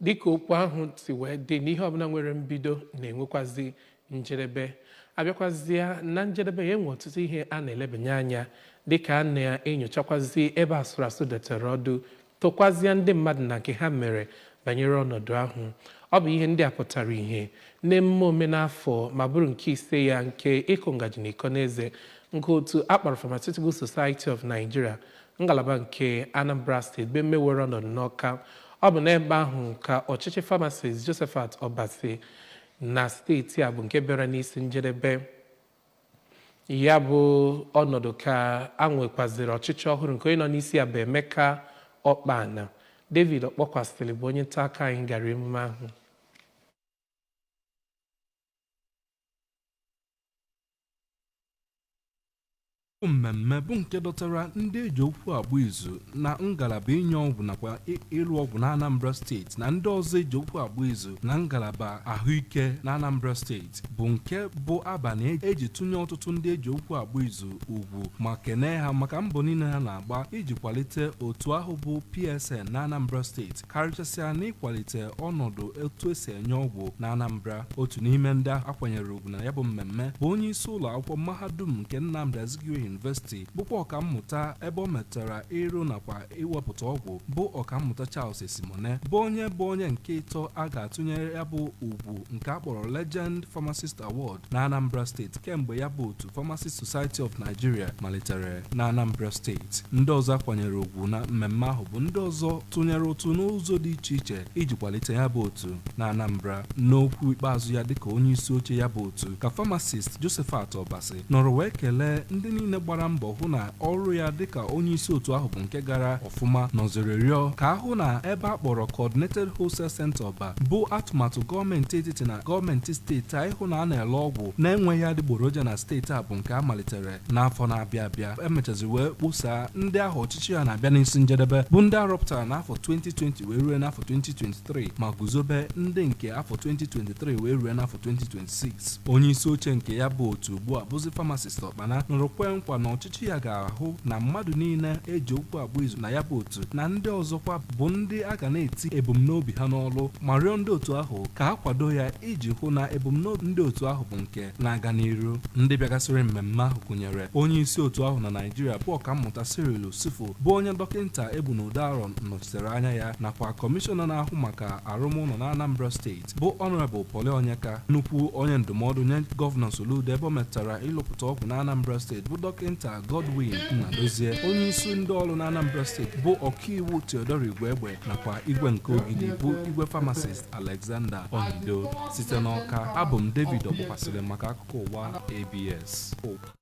Dịka okwu ahụ si wee dị, n'ihe ọbụla nwere mbido na-enwekwazi njedebe. Abịakwazịa na njedebe ya, enwe ọtụtụ ihe a na-elebanye anya, dịka a na-enyochakwazi ebe asụrụ asụ detere ọdụ, tokwazịa ndị mmadụ na nke ha mere banyere ọnọdụ ahụ. Ọ bụ ihe ndị a pụtara ihe n'emume omenafọ ma bụrụ nke ise ya nke ịkụ ngaji na iko n'eze nke otu akpọrọ Pharmaceutical Society of Nigeria, ngalaba nke Anambra Steeti, bụ emewere ọnọdụ n'Ọka. Ọ bụ n'ebe ahụ ka ọchịchị pharmacist Josephat Obasi na steeti a bụ nke bịara n'isi njedebe. Ya bụ ọnọdụ ka a nwekwaziri ọchịchị ọhụrụ nke onye nọ n'isi ya bụ Emeka Ọkpana. David Ọkpọkwasịrị bụ onye nta akụkọ anyị gara emume ahụ. Mmemme bụ nke dọtara ndị eji okwu agba izu na ngalaba inye ọgwụ nakwa ịrụ ọgwụ na Anambra Steeti na ndị ọzọ eji okwu agba izu na ngalaba ahụike na Anambra Steeti, bụ nke bụ abalị eji tụnye ọtụtụ ndị eji okwu agba izu ugwu ma kenee ha maka mbọ niile ha na-agba iji kwalite otu ahụ bụ PSN na Anambra Steeti, karịchasịa n'ịkwalite ọnọdụ etu esi enye ọgwụ na Anambra. Otu n'ime ndị akwanyere ugwu na ya bụ mmemme bụ onye isi ụlọ akwụkwọ mahadum nke Nnamdi Azikiwe University, bụkwa ọkammụta ebe ọ metara ịrụ nakwa iwepụta ọgwụ, bụ Ọkammụta Charles Esimone, bụ onye nke ịtọ a ga-atụnyere ya bụ ugwu nke a kpọrọ Legend Pharmacist Award na Anambra Steeti kemgbe ya bụ otu Pharmacist Society of Nigeria malitere na Anambra Steeti. Ndị ọzọ akwanyere ugwu na mmemme ahụ bụ ndị ọzọ tụnyere ụtụ n'ụzọ dị iche iche iji kwalite ya bụ otu na Anambra. N'okwu ikpeazụ ya dịka onye isi oche ya bụ otu, ka pharmacist Josephat Obasi nọrọ wee kelee ndị niile gbara mbọ hụ na ọrụ ya dịka onye isi otu ahụ bụ nke gara ọfụma, nọziri rịọ ka ahụ na ebe a kpọrọ Coordinated Wholesale Center Ọba, bụ atụmatụ gọọmenti etiti na gọọmenti steeti a ịhụ na a na-ele ọgwụ na-enweghị adịgboroja na steeti a, bụ nke a malitere n'afọ na-abịa abịa. Emechazi wee kpụsaa ndị ahụ ọchịchị ya na-abịa n'isi njedebe, bụ ndị arọpụtara n'afọ 2020 wee rue n'afọ 2023, ma guzobe ndị nke afọ 2023 wee rue n'afọ 2026. Onye isi oche nke ya bụ otu ugbu a bụzi pharmacist Ọkpana nọrọ kwee nkwa na ọchịchị ya ga-ahụ na mmadụ niile eji okwu agba izu na ya bụ otu na ndị ọzọkwa bụ ndị a ga na-eti ebumnobi ha n'ọlụ, ma rịọ ndị otu ahụ ka ha kwado ya iji hụ na ebumnobi ndị otu ahụ bụ nke na-aga n'iru. Ndị bịagasịrị mmemme ahụ gụnyere onye isi otu ahụ na Naịjirịa, bụ Ọkammụta Cyril Usifu, bụ onye Dọkịnta Ebunudaro nọchitere anya ya, nakwa kọmishọna na-ahụ maka arụmụlọ na Anambra Steeti, bụ Honorable Poli Onyeka, nnukwu onye ndụmọdụ nye Gọvanọ Soludo ebe ọ metụtara ịlụpụta ọgwụ na Anambra Steeti, bụ Dọkịnta Godwin Nnadozie, onye isi ndị ọrụ na Anambra Steeti, bụ Ọkaiwu Theodore Igwegbe, nakwa igwe nke Ogidi, bụ Igwe Pharmacist Alexander Onido. Site n'Ọka, abụ m David Ọkpọkwasịrị maka akụkọ ụwa ABS.